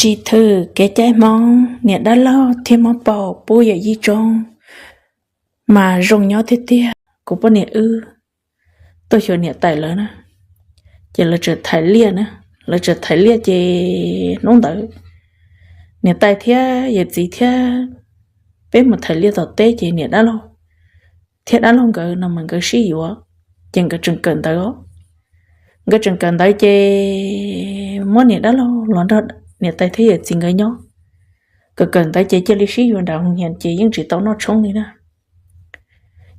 Tsis thwm kev cai Hmoob, niam dab laug thiab Hmoob Paum pub yawm yij tsoob mas zoo nyob tiag tiag. Kuv poj niam wb tuaj xyuas niam tais lawv na, ces lawv txawm thaiv liaj na. Lawv txawm thaiv liaj ces hnub ntawd niam tais thiab yawm txiv thiab peb mus thaiv liaj tom teb ces niam dab laug thiab dab laug nkawd no mas nkawd sib yuav, ces nkawd tseem kawm ntawv os. Nkawd tseem kawm ntawv ces muab niam dab laug los nrog niam tais thiab yawm txiv nkawd nyob. Kawm kawm ntawv ces cia li sib yuav nram hoos hias ces yeej tsis tau noj tshoob li na.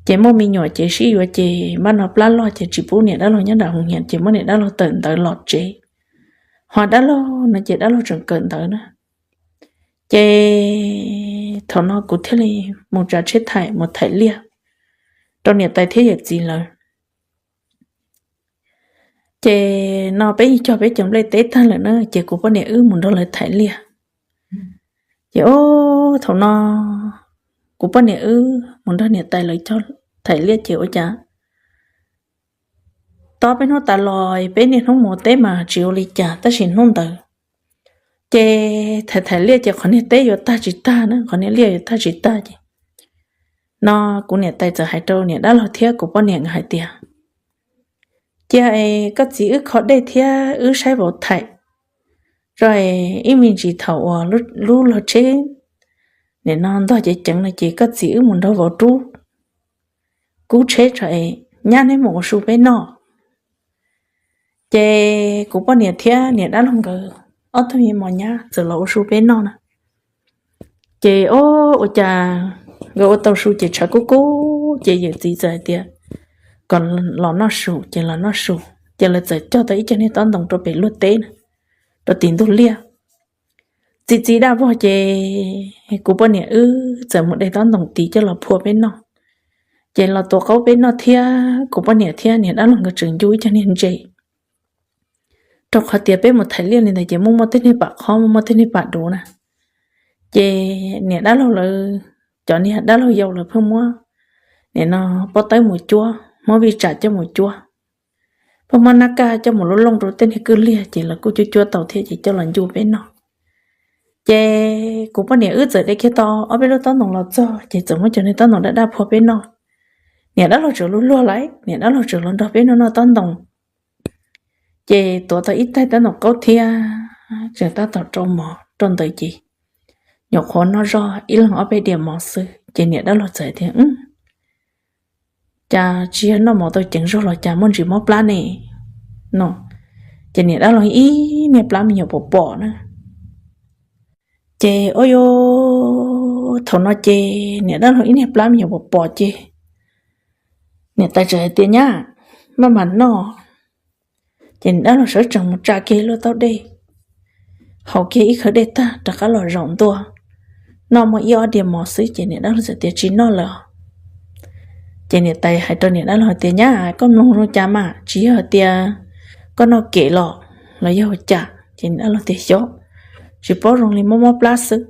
Ces muaj me nyuam ces sib yuav ces npaj no plab loj ces tsis pub niam dab laug nyob nram hoos hias ces muab niam dab laug tawm ntawv los tsev. Ho dab laug no ces dab laug tseem kawm ntawv na. Ces thaum no kuv thiaj li mus tsav tsheb thaiv mus thaiv liaj rau niam tais thiab yawm txiv lawv. Ces no peb yeej cog peb cov nplej teb tag lawm na ces kuv poj niam wb mus nrog lawv thaiv liaj. Ces o, thaum no kuv poj niam wb mus nrog niam tais lawv cog thaiv liaj ces ua cas tob peb hnub tas los peb niaj hnub mus teb mas tsis ua li cas tab sis hnub ntawd ces thaiv thaiv liaj ces qhov niag teb yuav tag tsis tag na, qhov niag liaj yuav tag tsis tag ces no kuv niam tais txawm hais rau niam dab laug thiab kuv poj niam nkawd hais tias, cia es koj txiv wb kho dej thiab wb saib vauv thaiv, rau es ib me ntsis thaum uas lub log tsheb nim no ntog ceev ceev no ces koj txiv wb mus nrog vauv rub kub tsheb tso es nyab neb mus ua su peb noj. Ces kuv poj niam thiab niam dab laug nkawd ob tug me mos nyab txawm los ua su peb noj na. Ces o, ua cas nkawd ua tau su ces tshav kub kub ces yawm txiv txawm hais tias kom los noj su ces los noj su. Ces lawv txawm cog tau ib co niag tob ntoos rau pem luag teb na, rau tim ntug liaj. Txi txiv daj vog ces kuv poj niam wb txawm mus de tob ntoos tid coj los phua peb noj. Ces los tua qaub peb noj thiab kuv poj niam thiab niam dab laug nkawd tseem ncu ib co niag ntses, rau qhov tias peb mus thaiv liaj li ntawd ces muaj muaj tej niag pam qhob muaj muaj tej niag pam duv na. Ces niam dab laug lawv cov niag dab laug yau lawv pheej muab nim no pob tawb mus cuab, muab vij tsam coj mus cuab, pheej muab nab kaj coj mus lub looj rau tej niag kwj liag ces lawv kuj cuab cuab tau thiab ces coj los ncu peb noj. Ces kuv poj niam wb txawm de kiag tau ob peb lub tob ntoos los txog ces txawm muab cov niag tob ntoos daj daj phua peb noj. Niam dab laug tseem luag luag lawm, niam dab laug tseem los nrog peb noj noj tob ntoos. Ces tuav tau ib tais tob ntoos qaub thiab tseem tab tom rau mov rau ntawd ces nyuam qhuav noj zoj ib leeg ob peb diav mov xwb ces niam dab laug txawm tias, cas tsis yog noj mov tau ceev zog los cas muaj ntsis mob plab ne no. Ces niam dab laug ib niag plab me nyuam pom pom na. Ces o, thaum no ces niam dab laug ib niag plab me nyuam pom pom ces niam tais txawm hais tias, nyab, maj mam noj. Ces niam dab laug sawv tsees mus tsa kiag lub taub dej, haus kiag ib khawv dej tag rov qab los zaum ntua, noj muaj ib ob diav mov xwb ces niam dab laug txawm tias, tsis noj lawm. Ces niam tais hais rau niam dab laug tias, nyab, koj mloog zoo cas mas tsis yog tias koj noj kem los los yog ua cas? Ces niam dab laug tias, xyov, tsis paub, zoo li mob mob plab xwb.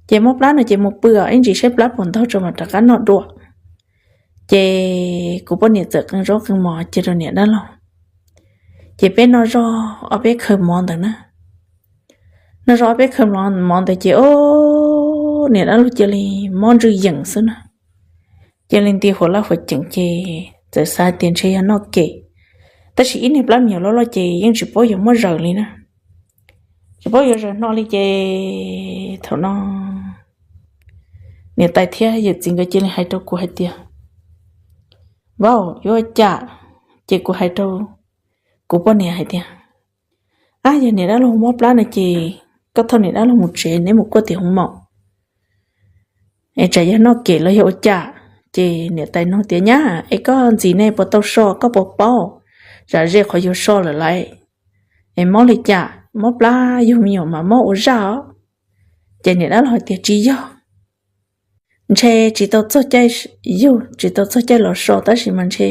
Ces mob plab no ces mus pw ib ntsis saib plab puas ntog tso mas rov qab noj dua. Ces kuv poj niam txawm qee zaub qee mov cia rau niam dab laug. Ces peb noj zoj ob peb khaw mov ntawd na. Noj zoj ob peb khaw mov ntawd ces o, niam dab laug cia li mob ntswj yeem xwb na. Cia li nti huam laj huam ceem ces txawm xav tias ntshe yog noj kem, tab sis ib niag plab me nyuam loj loj ces yeej tsis paub yuav muab zaws li na. Tsis paub yuav zaws hno li ces thaum no niam tais thiab yawm txiv nkawd cia li hais rau kuv hais tias, vauv, yuav ua cas? Ces kuv hais rau kuv poj niam hais tias, ab, yog niam dab laug mob plab no ces koj thauj niam dab laug mus tsev, neb mus kuaj tim hoo maum es tsam yog noj kem los yog ua cas. Ces niam tais nug tias, nyab, es koj ntxim ne puas tau so, koj puas paub zam ze qhov yug so lawm lawm? Es mob li cas? Mob plab yug me nyuam mas mob ua zaj os. Ces niam dab laug hais tias, tsis yog, ntshe tsis tau txog caij yug, tsis tau txog caij los so, tab sis mas ntshe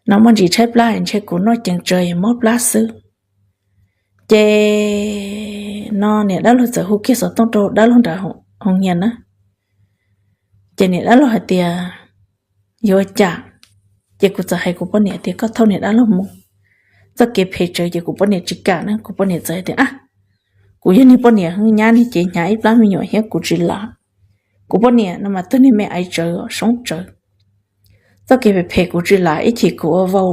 no muaj ntsis tshaib plab, ntshe kuv noj ceev tsawv es mob plab xwb. Ces no niam dab laug txawm hu kiag xov tooj rau dab laug nram hoo nyias na. Ces niam dab laug hais tias, yuav ua cas? Ces kuv txawm hais kuv poj niam tias, koj thauj niam dab laug mus, txoj kev phem tsawv. Ces kuv poj niam tsis kam na, kuv poj niam txawm hais tias, ab, Kuv yog niag poj niam hwj nyab ne ces hnyav ib plab me nyuam thiab kuv tsis lam. Kuv poj niam no mas tug niag me aiv tsawv soob tsawv. Txoj kev phem phem kuv tsis lam, ib chim kuv ua vau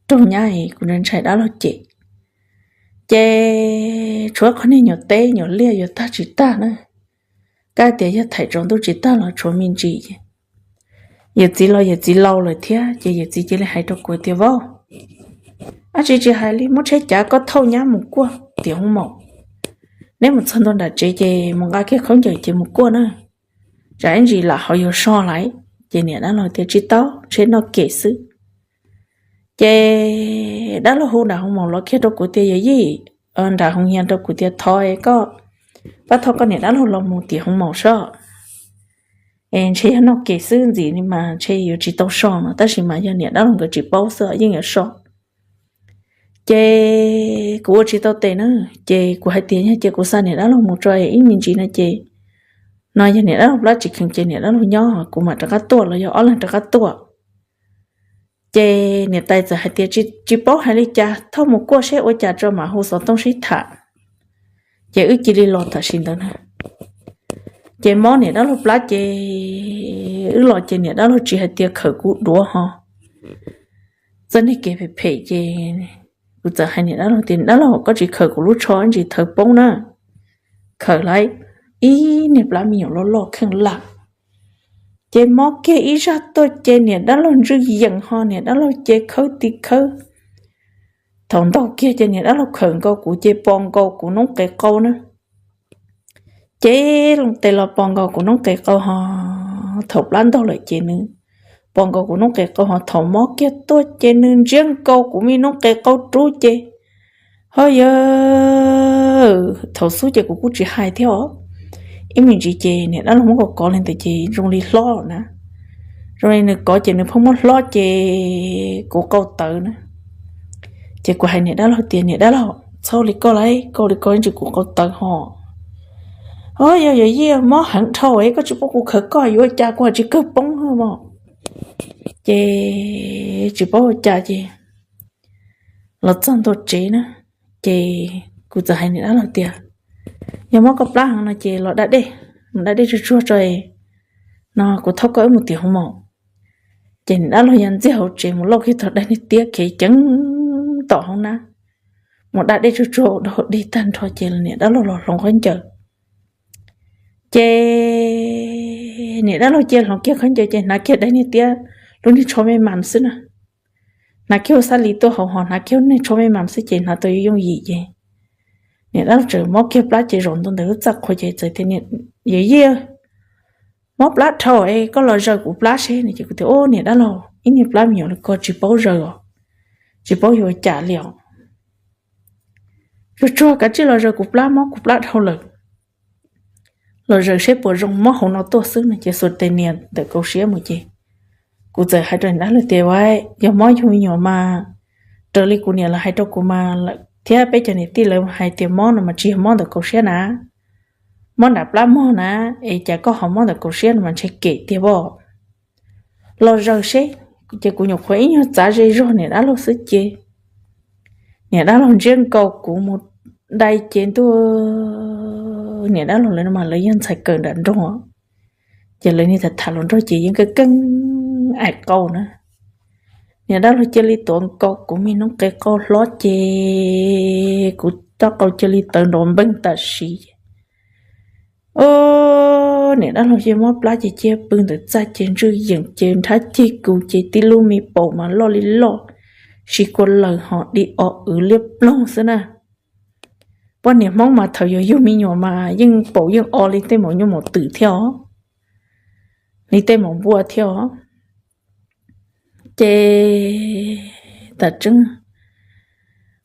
raug nyab kuv ntshai dab laug cem. Ces tshuav qhov niag nyuam teb nyuam liaj yuav tag tsis tag na, kab tias yog thaim tsaus ntuj tsis tag los tshuav me ntsis. Yawm txiv los yawm txiv laus lawm thiab ces yawm txiv cia li hais rau kuv tias, Vauv, ab tsi tsis hais li, muab tsheb cav koj thauj nyab mus kuaj tiam hoo maum. Neb mus txog ntua nram tsev ces mus nqa kiag khaub ncaws ces mus kuaj na, tsam ib ntsis lam ho yuav so lawm. Ces niam dab laug tias, Tsis tau, tsheb noj kem xwb. Ces dab laug hu nram hoo maum los kiag rau kuv tias, Yawm yij, nram hoo yas rau kuv tias, Thov koj pab thauj koj niam dab laug los mus tiam hoo maum soj. Ntshe yog noj kem xwb ntxim li mas ntshe yuav tsis tau so no, tab sis mas yog niam dab laug nkawd tsis paub xwb yeej yuav so. Ces kuv ua tsis tau tes na, ces kuv hais tias, Yog ces kuv xa niam dab laug mus tso, ib me ntsis no ces, no yog niam dab laug plab tsis kheev ces niam dab laug nyob, kuv mam rov qab tuaj los yog ob leeg rov qab tuaj. Ces niam tais txawm hais tias, Tsis paub hais li cas, thauj mus kuaj seb ua cas tso mam hu xov tooj sib tham. Ces wb cia li los tam sim ntawd na. Ces mob niam dab laug plab ces wb los ces niam dab laug tsis hais tias khawm kuv duav ho. Txoj niag kev phem phem ces kuv txawm hais niam dab laug tias, Niam dab laug, koj tsis khawm kuv lub tsho ntsis thawv poob na. Khawm lawm, ib niag plab me nyuam loj loj kheej laj. Ces mob kiag ib zaj tuaj ces niam dab laug ntswj yeem ho niam dab laug ces khawb ti khawb. Thaum ntaug kiag ces niam dab laug khawm nkaus kuv ces pos nkaus kuv noob qes qau na. Ces loo tes los pos nkaus kuv noob qes qau ho. Thaum plab ntaug lawm ces nws pos nkaus kuv noob qes qau ho, thaum mob kiag tuaj ces nws ntsiab nkaus kuv me noob qes qau rub ces, ho yawg, thaum xub ces kuv kuj tsis hais thiab os. Ib me ntsis ces niam dab laug muab kov kov li ntawd ces zoo li hlob na. Zoo li nws kov ces nws pheej muab hlob ces kuv qau tawv na. Ces kuv hais niam dab laug tias, Niam dab laug, txhob li koj lauj, koj li koj ntsis kuv qau tawv ho. Ho yog yawm yij, mob heev dhau, koj tsis pub kuv khawm koj yuav ua cas kuv tsis kawg poob mog. Ces tsis paub ua cas ces los txog ntua tsev na, ces kuv txawm hais niam dab laug tias, Yog mob koj plab heev no ces los da dej, mus da dej tsuag tsuag tso, no kuv thauj koj wb mus tiam hoo maum. Ces niam dab laug ya ntxiag hauv tsev mus lauj kiag tog daim niag tiab kev ceev tom hoob nab, mus da dej tsuag tsuag ua dog dig tag nrho ces niam dab laug los hloov khaub ncaws. Ces niam dab laug cia li hloov kiag khaub ncaws ces hnav kiag daim niag tiab, lub niag tsho me mas xwb na. Hnav kiag ua xab li tuaj hauv ho hnav kiag lub niag tsho me mas xwb ces hnav tau yooj yooj yim ces niam dab laug tseem mob kiag plab ces zaum ntua ntawm lub txaj qhua ces txawm tias, Yawm yij, mob plab dhau es koj los zaws kuv plab seb no. Ces kuv tias, Ub, niam dab laug, ib niag plab me nyuam li koj tsis paub zaws os, tsis paub yuav ua cas li os. Tsuag tsuag kav tsij los zaws kuv plab, mob kuv plab dhau lawm. Los zaws seb puas zoo, mob hauv no tuaj xwb no. Ces xuas tes nias ntawm kaum siab mus ces kuv txawm hais rau niam dab laug tias, Ua, yog mob yug me nyuam mas raws li kuv niam lawv hais rau kuv mas thiab peb cov niam tij lawv hais tias mob no mas tsis yog mob ntawm kaum siab na, mob nram plab mog na, es cas koj ho mob ntawm kaum siab no mas ntshe kem tiag as. Los zaws seb. Ces kuv nyuam qhuav ib nyuag txav ze zog niam dab laug xwb ces niam dab laug ntsiab nkaus kuv mus dai ces ntuj, niam dab laug lawv no mas lawv yog ntxhais kawm nram nroog, ces lawv niag tham tham hluas nraug ces yeej keej keej aim qau na. Niam dab laug cia li tuav nkaus kuv me noob qes qau hlob ces kuv rab qau cia li tawv nrov npeeg tam sim. Niam dab laug cia mob plab ces cia pw ntawm txaj ces ntswj yeem ces nrhab ceg kuv ces tib lub me paum mas loj li loj, si kua lawm ho di o wv liab ploog xwb na. Poj niam Hmoob mas thaum yuav yug me nyuam mas yeej paum yeej o li tej maum nyuj maum twm thiab os, li tej maum npua thiab os. Ces tam tseeb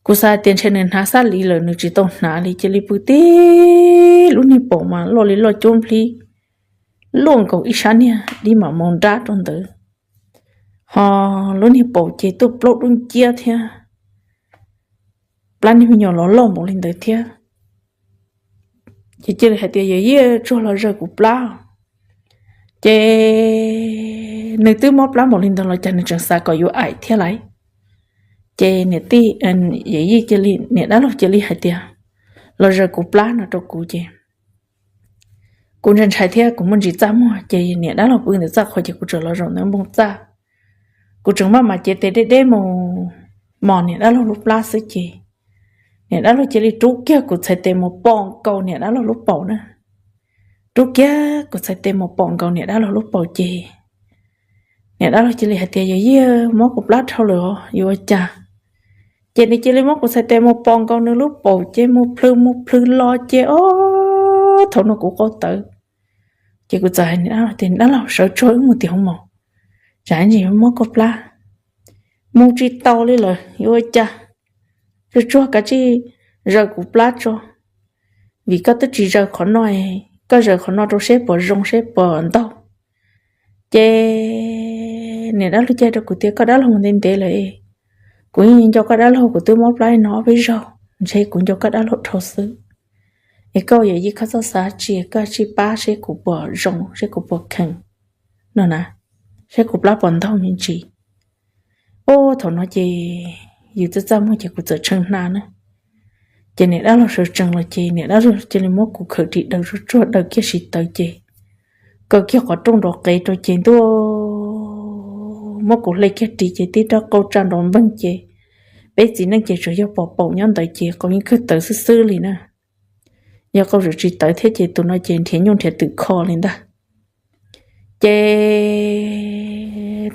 kuv xav tias ntshe nws hnav xab li lawm nws tsis tau hnav li, cia li pw tib lub niag paum mas loj li loj cuab nplib, luaj nkaus ib sab niag dib mam maus nrab rau ntawd, ho lub niag paum ces tuaj plaub dub nciab thiab, plab niag me nyuam los loj npaum li ntawd thiab. Ces cia li hais tias, Yawm yij, tsuag los zaws kuv plab. Ces nws twb mob plab npaum li ntawd los cas nws tseem xav kom yuav aim thiab lauj. Ces niam tij, yawm yij cia li, niam dab laug cia li hais tias, los zaws kuv plab no rau kuv ces kuv ntshai ntshai thiab kuv muaj ntsis txaj muag ces niam dab laug pw ntawm txaj qhua ces kuv tseem los zaum ntawm npoo txaj. Kuv tseem maj mam cev tes deb deb mus mos niam dab laug lub plab xwb ces niam dab laug cia li rub kiag kuv txhais tes mus pom nkaus niam dab laug lub paum na. Rub kiag kuv txhais tes mus pom nkaus niam dab laug lub paum ces niam dab laug cia li hais tias, Yog yij, mob kuv plab dhau lawm os, yuav ua cas? Ces nws cia li muab kuv txhais tes mus pom nkaus nws lub paum ces mus plhws mus plhws los ces ob thaum no kuv qau tawv. Ces kuv txawm hais niam dab laug tias, Dab laug, sawv tsuag wb mus tim hoov maum, tsam ntsis mob koj plab. Mus tsis tau li lawm, yuav ua cas? Sawv tsuag kav tsij zaws kuv plab tso, vim koj twb tsis zaws qhov no, koj zaws qhov no rau seb puas zoo seb puas ntaug. Ces niam dab laug cia rau kuv tias, Koj dab laug mus ntev ntev lawm, kuv yeej nco koj dab laug, kuv twb mob plab no ob peb zaug, ntshe kuv nco koj dab laug dhau xwb. Es koj yawm yij koj txhob xav tsi, koj tsij pab seb kuv puas zoo seb kuv puas kheev no na, seb kuv plab puas ntaug me ntsis. Ob thaum no ces yus txaj txaj muag ces kuv txawm tshee hna na. Ces niam dab laug sawv tsees los ces niam dab laug cia li muab kuv khawm ris daws tsuag tsuag daws kiag siv tawv ces kaw kiag qhov rooj nrov qev rau ces ntuj, muab kuv hle kiag ris ces tib rab qau tsa nrov npeeg ces peb txiv neej ces tsuas yog pom paum nyob ntawd ces qau yeej kawg tawv xwb xwb li na. Yog qau tsis tawv thiab ces tus no ces nrhiav nyuj nrhiav twm kho li ntag. Ces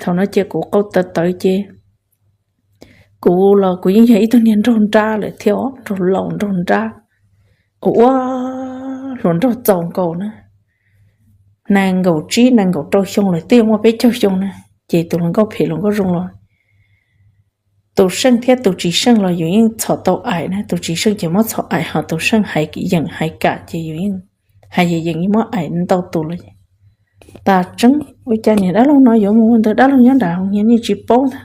thaum no ces kuv qau tawv tawv ces kuv los kuv yeej yog ib tug niag nraug nrab lawm thiab os, nraug laus nraug nrab, ua ua hluas nraug txaus nkaus na, nees nkaum tsib nees nkaum rau xyoo lawm, twb yuav muaj peb caug xyoo na. Ces tus hluas nkauj phem hluas nkauj zoo los tus seej thiab tus tsis seej los yus yeej txhom tau aim na, tus tsis seej ces muab txhom aim, ho tus seej hais yeem hais kam ces yus yeej hais yeem yeem muab aim ntau tus los. Tas tseeb ua cas niam dab laug no yuav mus ua ntawd, dab laug nyob nram hauv nyias nej tsis paub ntag.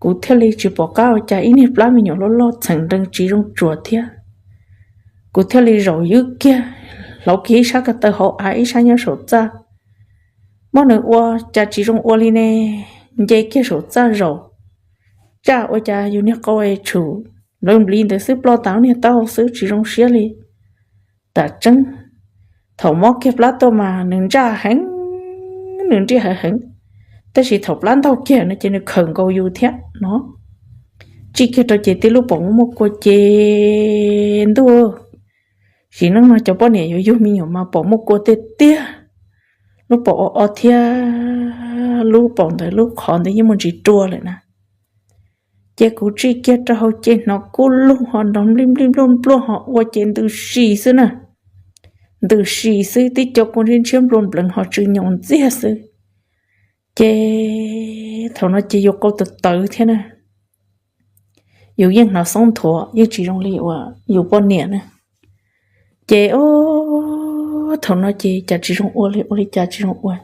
Kuv thiaj li tsis pom qab ua cas, ib niag plab me nyuam loj loj txheem nrees tsis zoo tsuas thiab. Kuv thiaj li zaum ywb kiag, hlauv kiag ib sab ko taw hauv av, ib sab nyob saum txaj. Muab nws ua cas tsis zoo ua li ne, nce kiag saum txaj zaum, tsaj ua cas yus niag qau tshum nplawv npliv ntawd xwb, ploj tas niag taub hau xwb tsis zoo siab li. Tas tseeb, thaum mob kiag plab tuaj mas nws ntsaj heev, nws nriaj heev heev, tab sis thaum plab ntaug kiag no ces nws khawm nkaus yus thiab no. Tsij kiag rau ces tib lub paum muaj muaj kua ces ntuj, sim neej no cov poj niam yuav yug me nyuam mas pom muaj kua tiag tiag. Lub paum o o thiab, lub paum ntawd lub qhov ntawd yeej muaj ntsis rua lawm na. Ces kuv tsij kiag rau hauv ces hnov kub lug ho nrov nplij nplij npluaj npluaj ho ua ces ntws si xwb na. Ntws si xwb, tib co kua ntshiab ntshiab nplua npleev ho tsw nyoos ntxiag xwb. Ces thaum no ces yus qau tawv tawv thiab na, yus yeej hnov xoob nthuav yeej tsis zoo li uas yus poj niam na. Ces ob thaum no ces cas tsis zoo ua li, ua li cas tsis zoo ua.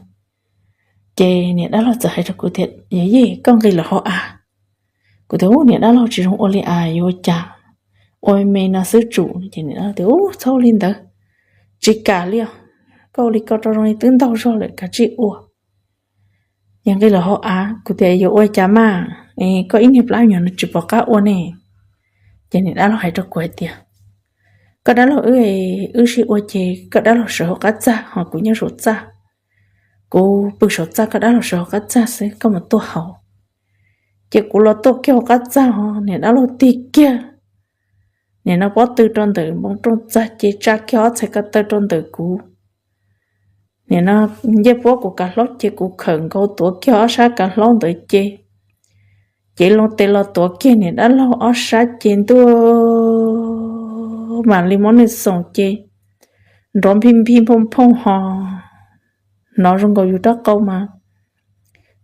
Ces niam dab laug txawm hais rau kuv tias, Yawm yij, koj nqis los hauv av. Kuv tias, Ub, niam dab laug, tsis zoo ua li as, yuav ua cas? Ua me no xwb tsum. Ces niam dab laug tias, Ub, txhob ua li ntawd, tsis kam li os. Koj ua li ko rau zoo li twb ntaug zog lawm, kav tsij ua. Yog nqis los hauv av. Kuv tias, Yuav ua cas mas, koj ib niag plab me nyuam no tsis pom qab ua ne? Ces niam dab laug hais rau kuv hais tias, Koj dab laug wb, wb sib ua ces koj dab laug sawv hauv qab txaj ho kuv nyob saum txaj. Kuv pw saum txaj, koj dab laug sawv hauv qab txaj xwb, koj mus tuaj hauv. Ces kuv los tuaj kiag hauv qab txaj ho niam dab laug tig kiag, nim no pob tw rau ntawm npoo rooj txag ces tsa kiag ob txhais ko taw rau ntawm kuv. Nim no ncej puab kuv kav hlaub ces kuv khawm nkaus tuav kiag ob sab kav hlaub ntawd ces, ces loo tes los tuav kiag niam dab laug ob sab ces ntuj, mam li muab nws xoom ces nrov nphij nphij nphooj nphooj ho hnov zoo nkaus yus rab qau mas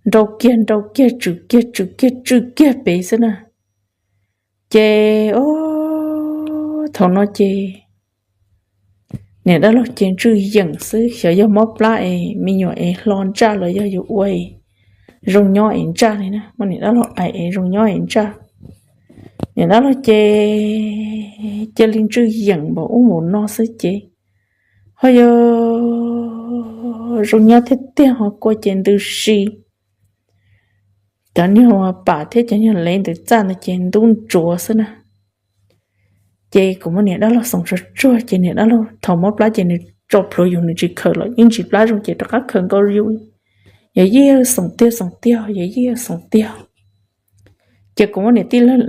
nrau kiag nrau kiag tswm kiag tswm kiag tswm kiag pem xwb na. Ces ob thaum no ces niam dab laug ces ntswj yeem xwb, xyov yog mob plab es me nyuam es hlo ntsaj los yog yus ua es zoo nyob es ntsaj li na, muab niam dab laug aim es zoo nyob es ntsaj. Niam dab laug ces cia li ntswj yeem npaum ub npaum no xwb ces ho yog zoo nyob tiag tiag ho kua ces ntws si. Cov niag pam thiab cov niag lev ntawm txaj ntawd ces ntub ntsuav xwb na. Ces kuv muab niam dab laug xoom tsuag tsuag ces niam dab laug thaum mob plab ces nws tso plhuav yus nws tsis khaws los yeej ntsis plab zoo ces rov qab khaws nkaus yus. Yog yij xoom tiag xoom tiag, yog yij xoom tiag. Ces kuv muab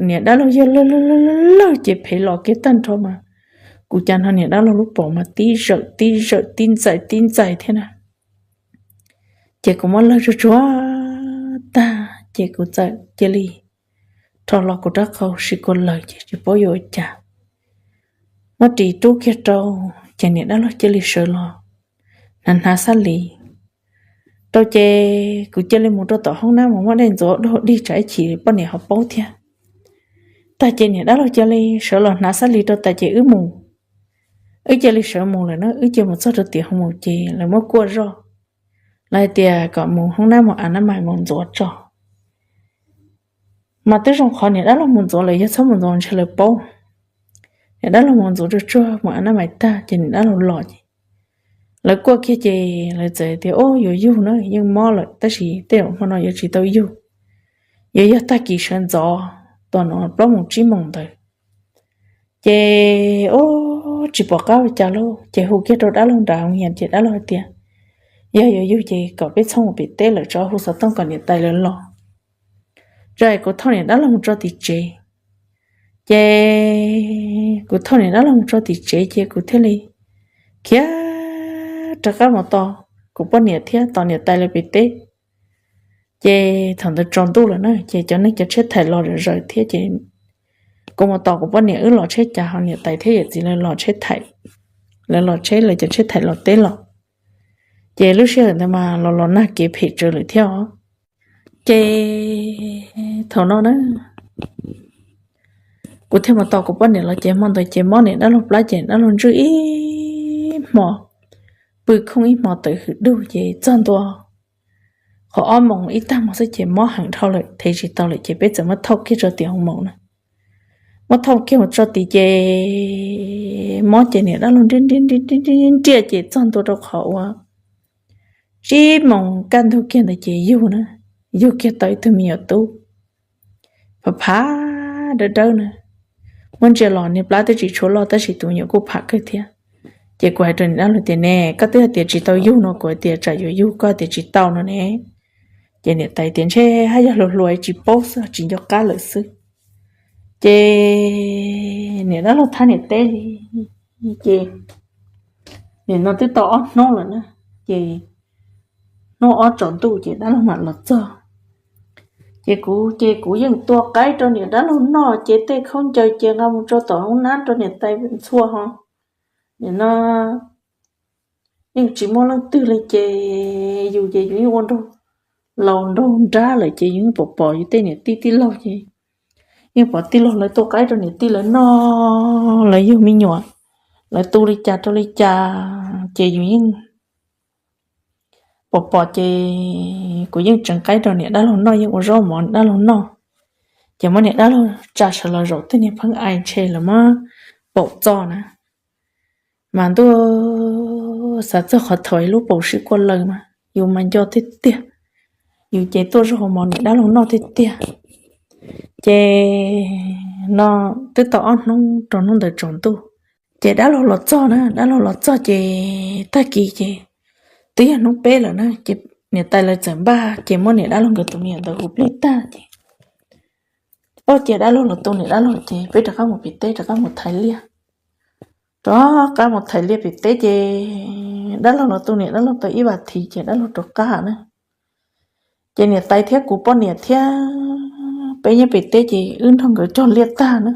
niam dab laug yawg lawg lawg lawg ces phev los kiag tag nrho mas kuv cas no niam dab laug lub paum mas tib zawm tib zawm tib ntxais tib ntxais thiab na. Ces kuv muab lawg tsuag tsuag tag ces kuv txawm cia li rho los kuv rab qau siv kua lawg ces tsis paub yuav ua cas. Muab ris rub kiag rau ces niam dab laug cia li sawv los hnav hnav xab lis rau ces kuv cia li mus rau tom hoob nab mus muab dej ntxuav ua dog dig tsam ib chim poj niam ho paub thiab. Tag ces niam dab laug cia li sawv los hnav xab lis rau tas ces wb mus. Wb cia li sawv mus lawm na, wb cia mus txog rau tim hoo maum ces lawv muab kuaj zoj, lawv hais tias kom mus hoob nab mus a nab mais mus ntxuav tso. Mas twb zoo qhov niam dab laug mus ntxuav lawm, yog txhob mus ntxuav ntshe lawv paub. Niam dab laug mus ntxuav tsuag tsuag mus a nab mais tag ces niam dab laug los ces lawv kuaj kiag ces lawv txawm tias, Ub, yuav yug na, yeej mob lawm tab sis tej zaum hmo no yuav tsis tau yug. Yuav yog tag kis sawv ntxov tom no plaub moos tsib moos ntawd. Ces ub, tsis pom qab ua cas lauj, ces hu kiag rau dab laug nram hoo yas ces dab laug hais tias, Yog yuav yug ces kom peb txhob mus pem teb lawm, tso hu xov tooj kom niam tais lawv los. Ces kuv thauj niam dab laug mus tso tim tsev. Ces kuv thauj niam dab laug mus tso tim tsev ces kuv thiaj li khiav rov qab mus tos kuv poj niam thiab tos niam tais lawv pem teb. Ces thaum ntawd tsaus ntuj lawm na ces cov neeg cov tsheb thaim los zom zaws thiab ces kuv mus tos kuv poj niam wb los tsheb cas ho niam tais thiab yawm txiv lawv los tsheb thaim, lawv los tsheb lawv cov tsheb thaim los teb los. Ces lub sij hawm ntawd mas los los nag kev phem tsawv lawm thiab os. Ces thaum no na kuv thiaj mus tos kuv poj niam los ces hmo ntawd ces mob niam dab laug plab ces dab laug ntswj ib hmo, pw khooj ib hmo tawm hws dug ces txog ntua qhov ob moos ib tag hmo xwb ces mob heev dhau lawm, thev tsis tau lawm ces peb txawm muab thauj kiag tso tim hoo maum na. Muab thauj kiag mus tso tid ces mob ces niam dab laug nriaj nriaj nriaj ces txog ntua rau qhov uas tsib moos kaj ntug kiag ntawd ces yug na, yug kiag tau ib tug me nyuam tub phav phav dawb dawb na. Muab ntsia los niag plab twb tsis tshua loj tab sis tus me nyuam kuj phav kawg thiab. Ces kuv hais rau niam dab laug tias, Ne, koj twb hais tias tsis tau yug no, kuv hais tias tsam yuav yug koj tias tsis tau no ne. Ces niam tais tias, Ntshe haj yog hluas hluas tsis paub xwb, tsis nco qab lawm xwb. Ces niam dab laug thab niam teb li ces nim no twb tau ob hnub lawm na. Ces hnub ob tsaus ntuj ces dab laug mam los txog. Ces kuv ces kuv yeej tua qaib rau niam dab laug noj ces tej khaub ncaws ces nqa mus tso tom hoob nab rau niam tais ntxhua ho. Nim no yeej tsis muaj leej twg li ces yus ces yus yeej ua nraug laus nraug nrab lawm ces yus yeej pom pom yus tej niam tij tij laug ces yeej pom tij laug lawv tua qaib rau niam tij lawv noj, lawv yug me nyuam, lawv tu li cas rau li cas ces yus yeej pom pom ces kuv yeej tseev qaib rau niam dab laug noj, yeej ua zaub mov niam dab laug noj. Ces muab niam dab laug tsa sawv los zaum tej niag pheeb ai ntshe lawv muab paum txo na. Mas ntuj, xav txog qhov thaum lub paum sib kua lawm mas yus mas nco tiag tiag. Yus ces tuaj zaub mov niam dab laug noj tiag tiag. Ces no twb tau ob hnub rau hnub ntawd tsaus ntuj ces dab laug los txog na, dab laug los txog ces tag kis ces twb yog hnub peb lawm na ces niam tais lawv txawm npaj ces muab niam dab laug nkawd tus me nyuam ntawd hu plig tag ces, Ob, cia dab laug los tu niam dab laug ces peb rov qab mus pem teb rov qab mus thaiv liaj. Rov qab mus thaiv liaj pem teb ces dab laug los tu niam dab laug tau ib vas thiv ces dab laug rov qab na. Ces niam tais thiab kuv poj niam thiab peb nyob pem teb ces wb nrog nkawd cog liaj tag na.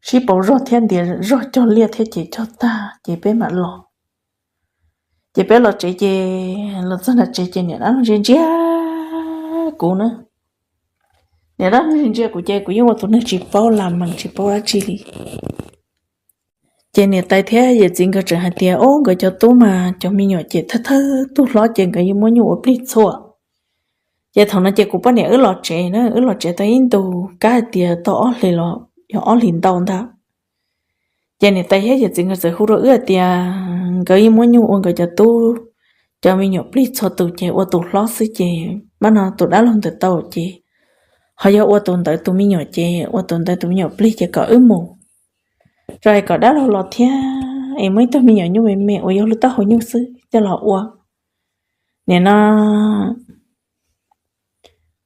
Sib pauv zog thiab ntiav zog cog liaj thiab ces cog tag ces peb mam los. Ces peb los tsev ces los txog nram tsev ces niam dab laug ntsia ntsia kuv na. Niam dab laug ntsia ntsia kuv ces kuv yeej ua tus neeg tsis paub lam mees tsis paub dab tsi li. Ces niam tais thiab yawm txiv nkawd tseem hais tias, Ob, nkawd cov tub mas cov me nyuam ces thawj thawj tug hlob ces nkawd yeej muab nyuj ua plig txhua. Ces thaum no ces kuv poj niam wb los tsev na, wb los tsev tau ib ntus kab hais tias tau ob hlis los yog ob hlis ntau ntag. Ces niam tais thiab yawm txiv nkawd txawm hu rau wb hais tias nkawd yeej muab nyuj ua nkawd cov tub, cov me nyuam plig txhua tus ces ua tus hlob xwb ces mab no tus dab laug ntawd tau ces ho yog ua tus ntawd tus me nyuam ces ua tus ntawd tus me nyuam plig ces kom wb mus. Tso es kom dab laug los thiab es muab ib tug me nyuam nyuj me me uas yog lub taub hau nyuj xwb coj los ua, nim no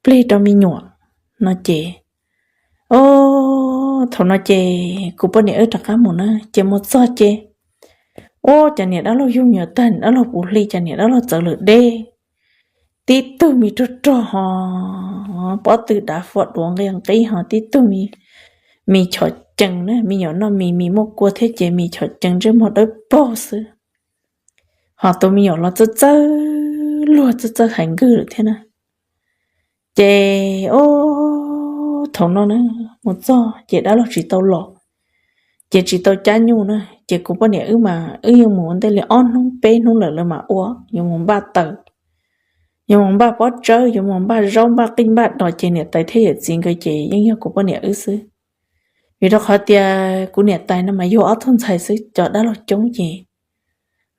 plig rau me nyuam no ces, o, thaum no ces kuv poj niam wb rov qab mus na ces mus txog ces, ua cas niam dab laug yug me nyuam tag, niam dab laug puv hli, cas niam dab laug txawv lawm deb. Tib tug mis rog rog ho pob tw dav fo duav nqi nqi ho tib tug mis chom cees na, me nyuam noj mis, mis muaj kua thiab ces mis chom cees ntsej muag dawb paug xwb. Ho tus me nyuam los txawj txawj luag, txawj txawj hais nkwg lawm thiab na. Ces o, thaum no na, mus txog ces dab laug tsis tau los, ces tsis tau cab nyuj na, ces kuv poj niam wb mas wb yeej mus ua ntej li ob hnub peb hnub lawm lawv mam ua, yuav mus npaj taws, yuav mus npaj pob tsawb, yuav mus npaj zaub npaj qij npaj dos ces niam tais thiab yawm txiv nkawd ces yeej yog kuv poj niam wb xwb. Vim rau qhov tias kuv niam tais no mas yug ob tug ntxhais xwb, cov dab laug coob ces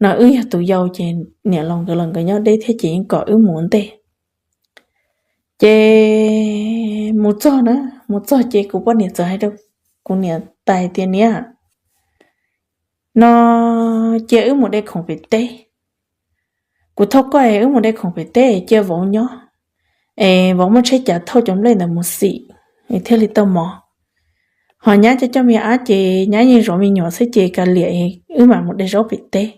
no wb yog tus yau ces niam laus nkawd los nkawd nyob deb thiab ces yeej kom wb mus ua ntej. Ces mus txog na, mus txog ces kuv poj niam txawm hais rau kuv niam tais tias, niam, no cia wb mus de khoom pem teb. Kuv thauj koj es wb mus de khoom pem teb cia vauv nyob, es vauv muab tsheb cav thauj cov nplej ntawd mus xim es thiaj li tau mov. Ho nyab coj coj me ab ces nyab yeej zov me nyuam xwb ces kav liam, wb mam mus de zaub pem teb.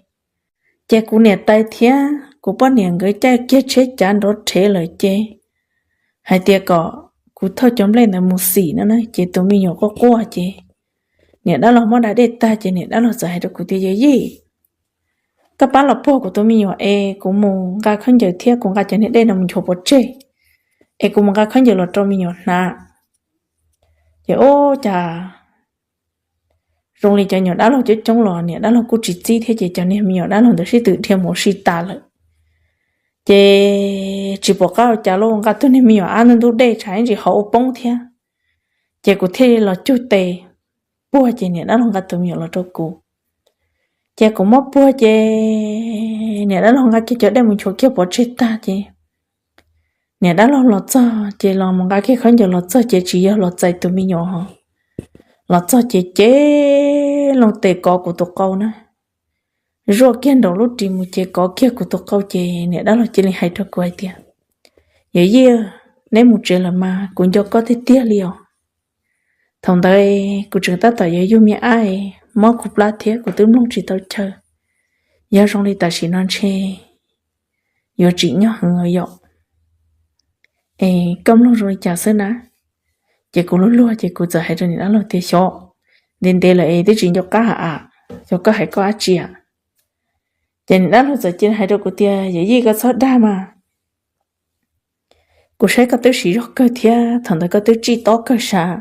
Ces kuv niam tais thiab kuv poj niam nkawd caij kiag tsheb cav nrov rhev lawm ces hais tias kom kuv thauj cov nplej ntawd mus xim no na, ces tus me nyuam quaj quaj ces niam dab laug muab da dej tag ces niam dab laug txawm hais rau kuv tias, yawm yij, koj pab los puag kuv tus me nyuam es kuv mus nqa khaub ncaws thiab kuv nqa cov niag dej no mus nchuav pov tseg, es kuv mus nqa khaub ncaws los rau me nyuam hnav. Ces ua cas zoo li cov nyuam dab laug coob coob los niam dab laug kuj tsis txib thiab ces cov niag me nyuam dab laug ntawd sib tw dhia mus ua si tas lawm. Ces tsis pom qab ua cas los nqa tus niag me nyuam ab ntub ntub dej tshav ib ntsis hauv ua poob thiab. Ces kuv thiaj li los cug tes puag ces niam dab laug nqa tus me nyuam los rau kuv. Ces kuv muab puag ces niam dab laug nqa kiag cov dej mus nchuav kiag pov tseg tag ces niam dab laug los txog ces los mus nqa kiag khaub ncaws los txog ces tsis yog los txais tus me nyuam ho, los txog ces cev loo tes kov kuv tus qau na. Zuaj kiag nraum lub ris mus ces kov kiag kuv tus qau ces niam dab laug cia li hais rau kuv hais tias, yawm yij, neb mus tsev lawm mas kuv nco koj tiag tiag li os. Thaum ntawd kuv tseem tab tom yuav yug me ab, mob kuv plab thiab kuv twb mloog tsis tau chaw. Yog zoo li tam sim no ntshe yuav tsim nyog heev yom. Es koj mloog zoo li cas xwb na? Ces kuv luag luag ces kuv txawm hais rau niam dab laug tias, xyov, ntev ntev lawm es twb tsis nco qab ha a, xyov koj hais koj dab tsi a. Ces niam dab laug txawm cia li hais rau kuv tias, yawm yij, koj txhob dag mas, kuv saib koj twb siv zog kawg thiab thaum ntawd koj twb tsij tob kawg sav,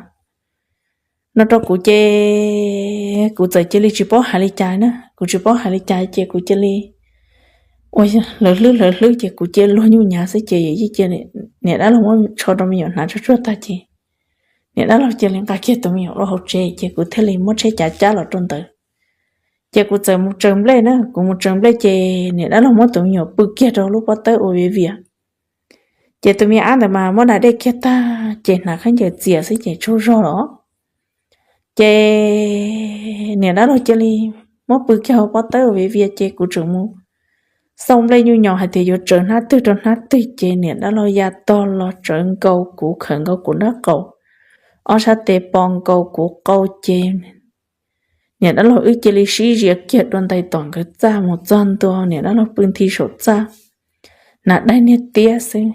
no rau kuv ces kuv txawm cia li tsis paub hais li cas na, kuv tsis paub hais li cas ces kuv cia li ua lawv hlwb lawv hlwb ces kuv cia li luag nyuj nyav xwb ces yawm yij cia li, niam dab laug muab tsho rau me nyuam hnav tsuag tsuag tag ces niam dab laug cia li nqa kiag tus me nyuam los hauv tsev ces kuv thiaj li muab tsheb cav cab los rau ntawd. Ces kuv txawm mus tsaws nplej na, kuv mus tsaws nplej ces niam dab laug muab tus me nyuam pw kiag rau lub pob tawb ua viav vias. Ces tus me ab ntawd mas muab da dej kiag tag ces hnav khaub ncaws txias xwb ces tsaug zog los. Ces niam dab laug cia li muab pw kiag hauv pob tawb ua viav vias ces kuv tseem mus xauj nplej nyuj nyo hais tias yuav tsaws hnab twg rau hnab twg ces niam dab laug ya tog los tsawv nkaus kuv, khawm nkaus kuv nraub qaum, ob sab tes pos nkaus kuv qau ces niam dab laug wb cia li sib ziav kiag dua ntais tom nkawd txaj mus txog ntua, niam dab laug pw nthi saum txaj, hnav daim niag tiab xwb,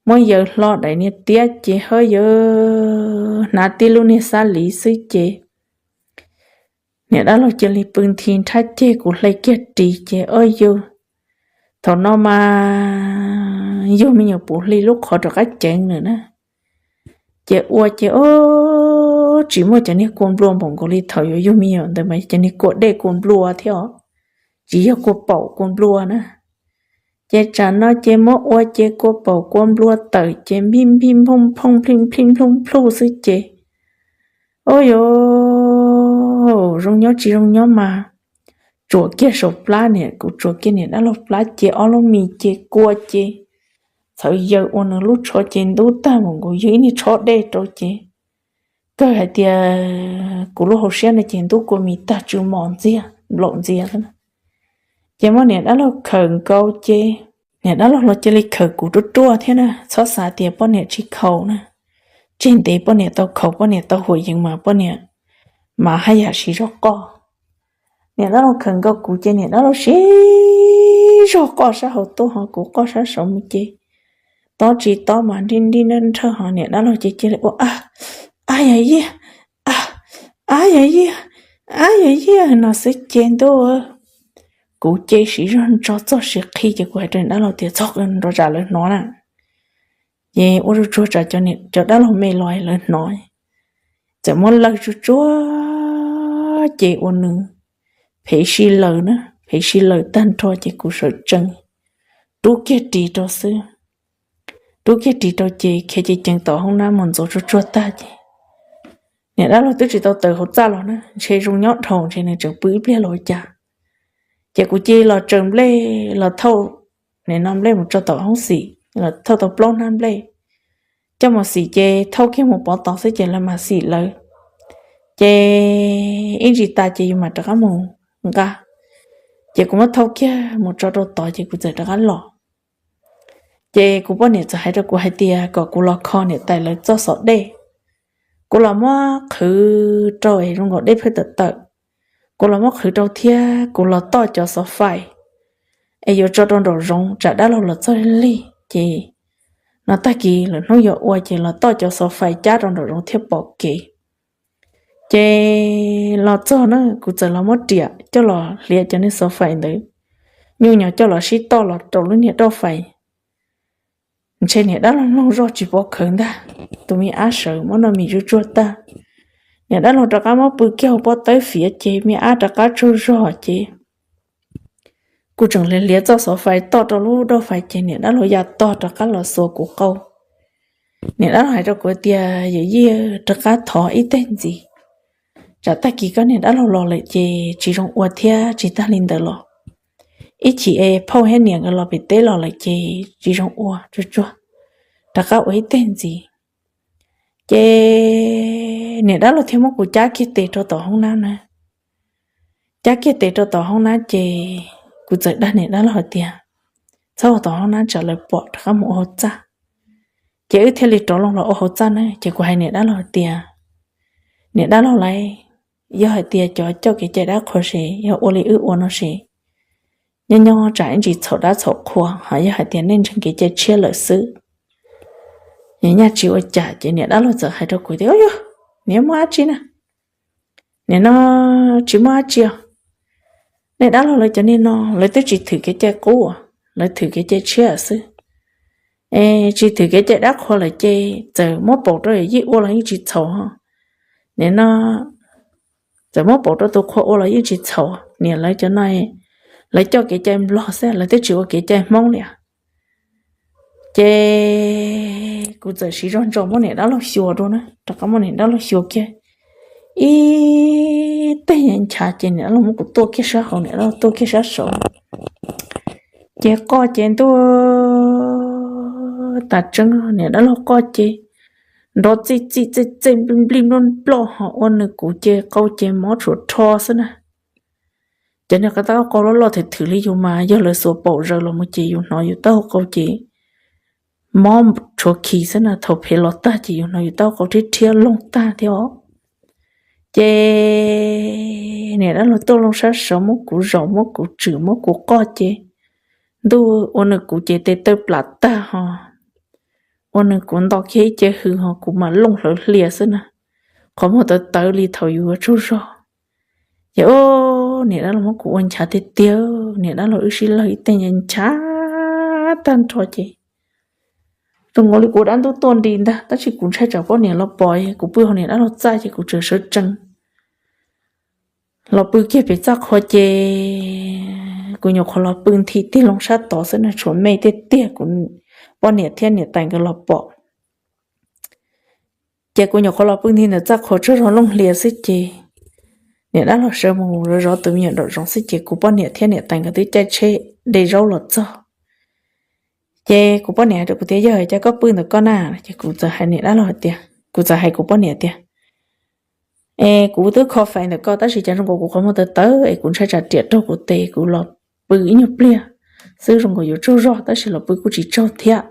muab yaws hlo daim niag tiab ces hawb yaws hnav tib lub niag xab liv xwb ces niam dab laug cia li pw nthi nrhab ceg kuv hle kiag ris ces ob yug. Thaum no mas yug me nyuam puv hli lub qhov rov qab ceev lawm na. Ces ua ces ob tsis muaj cov niag kua nplua npaum nkaus li thaum yuav yug me nyuam ntawd mas cov niag kua dej kua nplua thiab os, tsis yog kua paum kua nplua na. Ces tsam no ces muab ua ces kua paum kua nplua tawm ces npij npij nphooj nphooj plij plij nplooj nplhuj xwb ces, ub yuav zoo nyob tsis zoo nyob mas tsuam kiag saum plab, niam kuv tsuam kiag niam dab laug plab ces ob lub mis ces kua ces txhawv yaws ua nws lub tsho ces ntub tag mus nkaus yog ib niag tshob dej rau ces kawg hais tias kuv lub hauv siab no ces ntub kua mis tag tsw mos ntxiag nplaum ntxiag xwb. Ces muab niam dab laug khawm nkaus ces niam dab laug los cia li khawm kuv ruaj ruaj thiab na, txhob xav tias poj niam tsis khaus na. Tseg ntev poj niam tau khaus, poj niam tau huam yees mas poj niam mas haj yam siv zog qoj. Niam dab laug khawm nkaus kuv ces niam dab laug siv zog qoj sab hauv tuaj ho kuv qoj sab saud mus ces tob tsis tob mas nrij nrij nraj nrhawj ho niam dab laug ces cia li ua a, a yog yiaj, a, a yog yiaj, a yog yiaj no xwb ces ntuj, kuv ces siv zog ntso txog siav qhi ces kuv hais rau niam dab laug tias txhob nrov tsam lawv hnov na. Ces ua tsuag tsuag tsam cov dab laug me los lawv hnov. Txawm muab lawv tsuag tsuag ces ua nws phem si lawm na, phem si lawm tag nrho ces kuv sawv tsees rub kiag ris rau xwb. Rub kiag ris rau ces khiav ceev ceev tom hoob nab mus ntxuav tsuag tsuag tag ces niam dab laug twb tsis tau tawm hauv txaj los na, ntshe zoo nyob dhau ntshe nws tseem pw ib pliag los ua cas. Ces kuv cia li los tsaws nplej los thauj, nim no nplej mus tso tom hoob xim, los thauj tau plaub hnab nplej coj mus xim ces thauj kiag mus pov tod xwb ces lawv mam xim lawv. Ces ib ntsis tas ces yus mam rov qab mus nqa. Ces kuv muab thauj kiag mus tso rau tod ces kuv txawm rov qab los. Ces kuv poj niam txawm hais rau kuv hais tias kom kuv los kho niam tais lawv txoj xov dej. Kuv los muab qhwv rau es zoo nkaus dej phaj tawm tawm. Kuv los muab qhwv rau thiab kuv los toj cov xov fais es yuav tso rau nraum zoov tsam dab laug los txog lig ces no tag kis lwm hnub yuav ua ces los toj cov xov fais cab rau nraum zoov thiaj pom kev. Ces los txog na kuv txawm los muab riam coj los hliav cov niag xov fais ntawd, nyuj nyos coj los sib toj los rau lub niag rauj fais. Ntshe niam dab laug mloog zoj tsis pov khawv ntag, tus me ab sawv muab noj mis zuj tsuag tag. Niam dab laug rov qab muab pw kiag hauv pob tawb fiav ces me ab rov qab tsaug zog ces kuv tseem hliav hliav txoj xov fais toj rau lub rauj fais ces niam dab laug ya tog rov qab los xuas kuv qau. Niam dab laug hais rau kuv tias yawm yij, rov qab thov ib teg ntxiv, tsam tag kis koj niam dab laug los lawm ces tsis zoo ua thiab tsis tag li ntawd los ib chim es phauj thiab niam nkawd los pem teb los lawm ces tsis zoo ua, tsuag tsuag rov qab ua ib teg ntxiv. Ces niam dab laug thiaj muab kuv cab kiag tes rau tom hoob nab na. Cab kiag tes rau tom hoob nab ces kuv txawm dag niam dab laug hais tias txhob ua tom hoob nab tsam lawv pom, rov qab mus ua hauv txaj. Ces wb thiaj li rov loo los ua hauv txaj na ces kuv hais niam dab laug hais tias niam dab laug lauj, yog hais tias cov coj kev cai dab qhuas ces yog ua li wb ua no ces nyob nyob tsam ib ntsis txhaum dab txhaum qhua, ho yog hais tias nej ntseeg kev cai tshiab lawm xwb, nyaj tsis ua cas. Ces niam dab laug txawm hais rau kuv tias, Ub yog, niam muaj dab tsi na? Nim no tsis muaj dab tsi os. Nej dab laug lawv cov niag no lawv twb tsis thwm kev cai qub, lawv thwm kev cai tshiab xwb. Es tsis thwm kev cai dab qhuas lawm ces txawm muab paum rau yawm yij ua los yeej tsis txhaum. Nim no txawm muab paum rau tus qhua ua los yeej tsis txhaum. Niam lawv cov no lawv coj kev cai nplog xwb, lawv twb tsis ua kev cai hmoob li. Ces kuv txawm siv zog ntso muab niam dab laug xyuas dua na, rov qab muab niam dab laug xyuas kiag ib teg nchav ces niam dab laug muab kuv tuaj kiag sab hauv, niam dab laug tuaj kiag sab saud. Ces qoj ces ntuj tas tseeb, niam dab laug qoj ces nrov txij txij txej txej nplij nplij nploj nploj ho ua nws kuv ces qau ces mob tshuav rho xwb na. Cov niag qau taub qau loj loj thwm thwm li yus mas yog lawv xuas paum zaws los mus ces yus hnov yus taub hau qau ces mob tshuav khi xwb na, thaum phem los tag ces yus hnov yus taub hau qau rhiab rhiab loog tag thiab os. Ces niam dab laug tuaj loo sab saud muab kuv zaum muab kuv tswm muab kuv qoj ces ntuj ua nws kuv ces tes taw plam tag ho ua nws kuv nto kiag ib ce hws ho kuv mam looj hlawv hlias xwb na, qhov muag tawv tawv li thaum yus yuav tsaug zog. Ces niam dab laug muab kuv ua nchav tiag tiag, niam dab laug wb sib lawg ib teg nchav tag nrho ces zoo nkaus li kuv dab ntub tuaj nti ntag, tab sis kuv ntshai tsam poj niam los pom, kuv pw hauv niam dab laug txaj ces kuv tseem sawv tsees los pw kiag pem txaj qhua ces kuv nyuam qhuav los pw nthi tig loo sab tod xwb na, tshuav me tiag tiag, kuv poj niam thiab niam tais nkawd los pom. Ces kuv nyuam qhuav los pw nthi ntawm txaj qhua tsaug zog looj hlias xwb ces niam dab laug sawv mus zov zov tus me nyuam nraum zoov xwb ces kuv poj niam thiab niam tais nkawd twb caij tsheb de zaub los txog. Ces kuv poj niam hais rau kuv tias, Yog cas koj pw ntawm koj na? Ces kuv txawm hais niam dab laug hais tias, kuv txawm hais kuv poj niam tias, Kuv twb kho fais ntawm koj tab sis cas zoo nkaus kuv qhov muag tawv tawv es kuv ntshai tsam riam raug kuv tes, kuv los pw ib nyuag pliag xwb zoo nkaus yuav tsaug zog tab sis los pw kuj tsis tsaug thiab.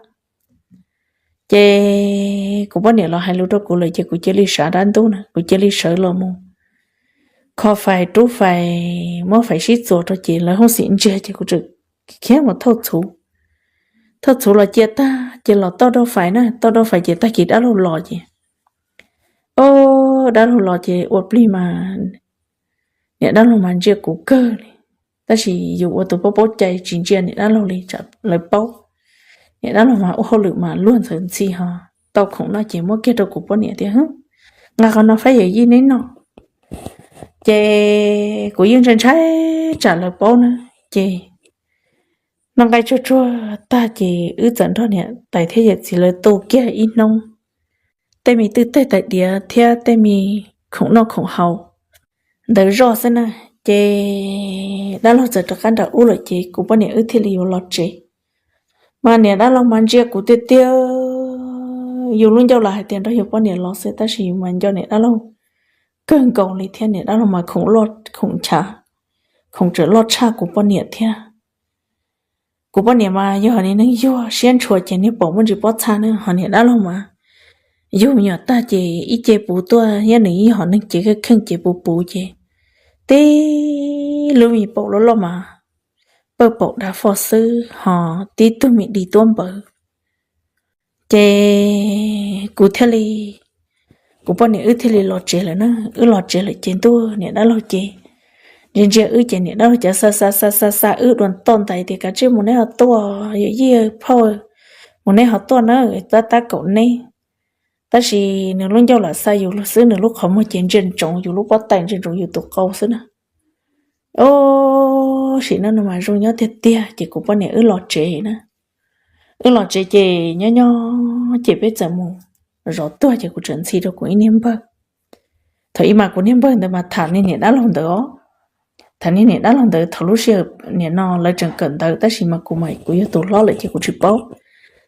Ces kuv poj niam los hais lus rau kuv lawm ces kuv cia li sawv dab ntub na, kuv cia li sawv los mus kho fais rub fais, muab fais sib txuas rau ces lawv hoob xim ntsiag ces kuv tseem khiav mus thauj txhuv. Thauj txhuv los cia tag ces los toj rau fais na, toj rau fais ces tag kis dab laug los ces, o, dab laug los ces ua plig mas niam dab laug mas ntsia kuv kawg li, tab sis yus ua tus paub paub cai tsis ntsia niam dab laug li, lawv paub. Niam dab laug mas ua hauj lwm mas luag ntxhawv ntxhi ho, tau khoom no ces muab kiag rau kuv poj niam tias, nqa qhov no faib yawm yij neb noj. Ces kuv yeej ntshai ntshai tsam lawv paub na. Ces noj nqaij tsuag tsuag tag ces wb txawm nrog niam tais thiab yawm txiv lawv tu kiag ib hnub tej me twj tej tais diav thiab tej me khoom noj khoom haus ntawd zoj xwb na. Ces dab laug txawm rov qab nram ub lawm ces kuv poj niam wb thiaj li yuav los tsev. Mas niam dab laug mas ntsia kuv tiag tiag, yus lub ncauj los hais tias nrog yus poj niam los xwb tab sis yus mas nco niam dab laug kawg nkaus li thiab niam dab laug mas khoom loj khoom nchav, khoom tseem loj tshaj kuv poj niam thiab. Kuv poj niam mas yog hom niag neeg yuag siab ntshua ces niag paum muaj ntsis pob txha na, ho niam dab laug mas yug me nyuam tag ces ib ce puv tuaj thiab nws ib hom neeg cev kheej cev puv puv ces tib lub me paum loj loj mas pawj paum dav fo xwb ho tib tug me di tuab npawv. Ces kuv thiaj li, kuv poj niam wb thiaj li los tsev lawm na. Wb los tsev lawm ces ntuj niam dab laug ces ntsia ntsia wb ces niam dab laug cav xa xa xa xa xa wb dua toj ntais tias kav tsij mus neb ho tuaj, yawm yij phauj, mus neb ho tuaj na, tab tab kaum neb. Tab sis nws lub ncauj lam xa yus lug xwb, nws lub qhov muag ces ntsia ntsoov yus lub pob tais, ntsia ntsoov yus tus qau xwb na. Ub, sim neej no mas zoo nyob tiag tiag ces kuv poj niam wb los tsev na. Wb los tsev ces nyob nyob ces peb txawm mus zov tuag ces kuv txawm ntxhi rau kuv ib niag npawg. Thaum ub mas kuv niag npawg ntawd mas tham niag niam dab laug ntawd os. Tham niag niam dab laug ntawd thaum lub sij hawm nim no lawv tseem kawm ntawv tab sis mas kuv mas kuv yog tus hlob lawm ces kuv tsis paub.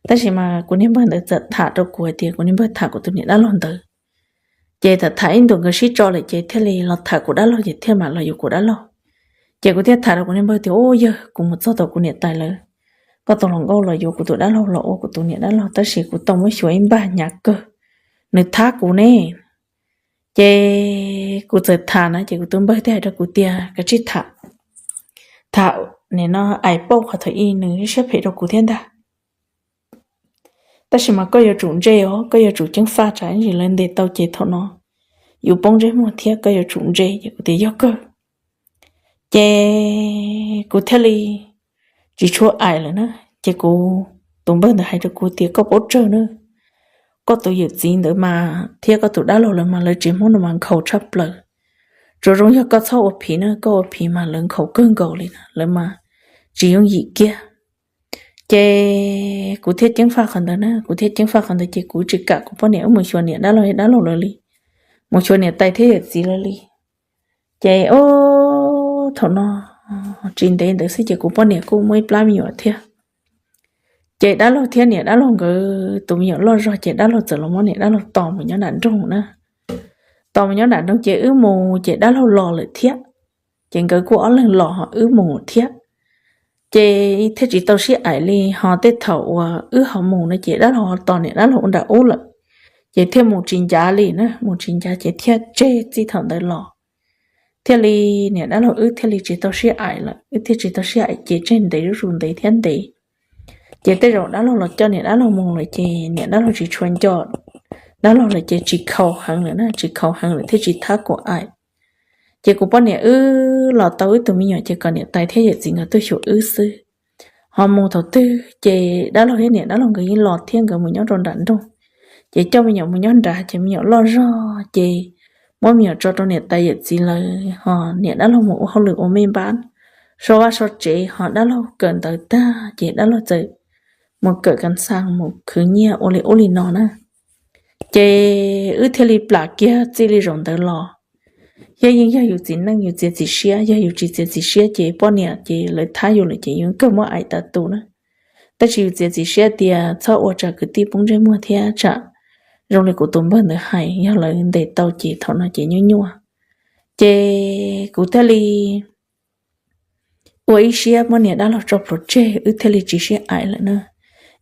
Tab sis mas kuv niag npawg ntawd txawm tham rau kuv hais tias kuv niag npawg tham kuv tus niam dab laug ntawd. Ces tham tham ib ntus nkawd sib tso lawm ces thiaj li los tham kuv dab laug ces thiaj mam los yuav kuv dab laug. Ces kuv thiaj tham rau kuv niag npawg tias, ub yawg, kuv mus txog tau kuv niam tais lawv, koj tus hluas nkauj los yuav kuv tus dab laug los ua kuv tus niam dab laug tab sis kuv tau muab xyuas ib npag hnyav kawg, nws thab kuv ne. Ces kuv txawm tham na ces kuv tus npawg thiaj hais rau kuv tias kav tsij tham, tham nim no ais pauj qhov thaum ub nws siab phem rau kuv thiab ntag. Tab sis mas koj yuav tsum ntse os, koj yuav tsum ceev faj tsam ib ntsis lawv ntes tau ces thaum no yus poob ntsej muag thiab, koj yuav tsum ntse. Ces kuv tias yog kawg. Ces kuv thiaj li tsis tshua ais lawm na. Ces kuv tus npawg ntawd hais rau kuv tias koj paub tsawg na, koj tus yawm txiv ntawd mas thiab koj tus dab laug lawv mas lawv tsev Hmoob no mas nkhaus tshaj plaws. Tsuas zoo yog koj txhob ua phiv na, koj ua phiv mas lawv nkhaus kawg nkaus li na, lawv mas tsis yooj yim kiag. Ces kuv thiaj ceev faj qhov ntawd na, kuv thiaj ceev faj qhov ntawd ces kuv tsis kam kuv poj niam wb mus xyuas niam dab laug dab laug lawv li, mus xyuas niam tais thiab yawm txiv lawv li. Ces ub, thaum no tsis ntev ntawd xwb ces kuv poj niam kuj muaj ib plab me nyuam thiab. Ces dab laug thiab niam dab laug nkawd tus me nyuam loj zog ces dab laug txawm los muab niam dab laug tos mus nyob nram nroog na. Tos mus nyob nram nroog ces wb mus ces dab laug los lawm thiab. Ces nkawd kuj ob leeg los ho wb mus thiab. Ces thiaj tsis tau sib aim li, ho tej thaum uas wb ho mus no ces dab laug ho tos niam dab laug ua nram ub lawm. Ces thiaj mus tsis ncav li na, mus tsis ncav ces thiaj tseg txij thaum ntawd los. Thiaj li niam dab laug wb thiaj li tsis tau sib aim lawm, wb thiaj tsis tau sib aim ces tseg ntev zuj zus ntev thiab ntev. Ces tej zaum dab laug los coj niam dab laug mus lawm ces niam dab laug tsis tshua nco dab laug lawm ces tsis khaus heev lawm na, tsis khaus heev lawm thiaj tsis thab kuv aim. Ces kuv poj niam wb los tau wb tus me nyuam ces kom niam tais thiab yawm txiv nkawd tuaj xyuas wb xwb. Ho mus thaum twg ces dab laug thiab niam dab laug nkawd yeej los thiab, nkawd mus nyob rau nram nroog. Ces coj me nyuam mus nyob nrad ces me nyuam loj zog ces muab me nyuam tso rau niam tais yawm txiv lawv, ho niam dab laug mus ua hauj lwm ua me npab, so vaj so tsev, ho dab laug kawm ntawv tag ces dab laug txawm mus kawm kas xas mus khwv nyiaj ua li ub li no na. Ces wb thiaj li plam kiag txij li zaum ntawd los. Yog yeej yog yus txiv neej yus txiav txim siab, yog yus tsis txiav txim siab ces poj niam ces lawv thab yus lawm ces yus kawg muab aim tas tus na. Tab sis yus txiav txim siab tias txhob ua tsam kwv tij poob ntsej muag thiab tsam Zoo li kuv tus npawg ntawd hais, yog lawv ntes tau ces thaum no ces nyuaj nyuaj. Ces kuv thiaj li ua ib siab muab niam dab laug tso plhuav tseg, wb thiaj li tsis sib aim lawm na.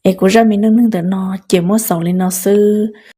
Es kuv zaj me neej neeg ntawm no ces muab xaus li no xwb.